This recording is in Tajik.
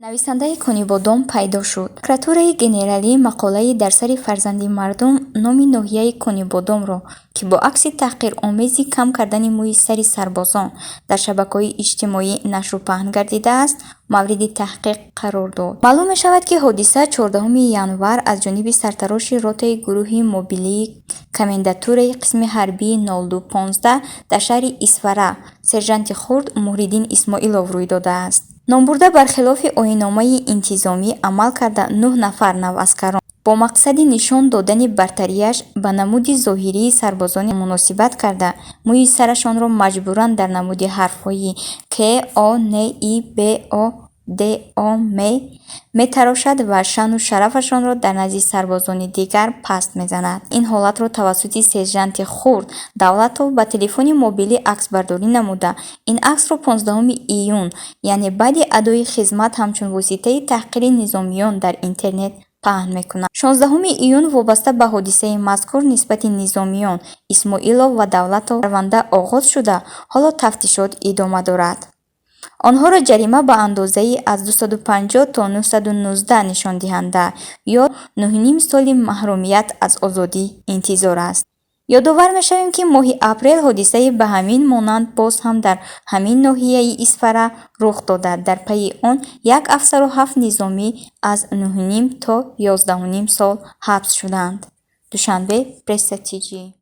Нависандаи Конибодом пайдо шуд. Прокуратураи генералӣ мақолаи дар сари фарзанди мардум номи ноҳияи Конибодомро, ки бо акси таҳқиромези кам кардани мӯи сари сарбозон дар шабакаҳои иҷтимоӣ нашру паҳн гардидааст, мавриди таҳқиқ қарор дод. Маълум мешавад, ки ҳодиса 14 январ аз ҷониби сартароши ротаи гурӯҳи мобилии комендатураи қисми ҳарбии 0215 дар шаҳри Исфара сержанти хурд Муҳриддин Исмоилов рӯй додааст. Номбурда бар хилофи оинномаи интизомӣ амал карда, нӯҳ нафар наваскарон бо мақсади нишон додани бартарияш ба намуди зоҳирии сарбозон муносибат карда, мӯи сарашонро маҷбуран дар намуди ҳарфҳои К, О, Н, И, Б, О, Д, О, М метарошад ва шаъну шарафашонро дар назди сарбозони дигар паст мезанад. Ин ҳолатро тавассути сержанти хурд Давлатов ба телефони мобилӣ аксбардорӣ намуда, ин аксро 15 июн, яъне баъди адои хизмат, ҳамчун воситаи таҳқири низомиён дар интернет паҳн мекунад. 16 июн вобаста ба ҳодисаи мазкур нисбати низомиён Исмоилов ва Давлатов парванда оғоз шуда, ҳоло тафтишот идома дорад. Онҳоро ҷарима ба андозаи аз 250 то 919 нишондиҳанда ё 9,5 соли маҳрумият аз озодӣ интизор аст. Ёдовар мешавем, ки моҳи апрел ҳодисаи ба ҳамин монанд боз ҳам дар ҳамин ноҳияи Исфара рух дода, дар пайи он як афсару ҳафт низомӣ аз 9,5 то 11,5 сол ҳабс шуданд. Душанбе, Пресса ТҷИ.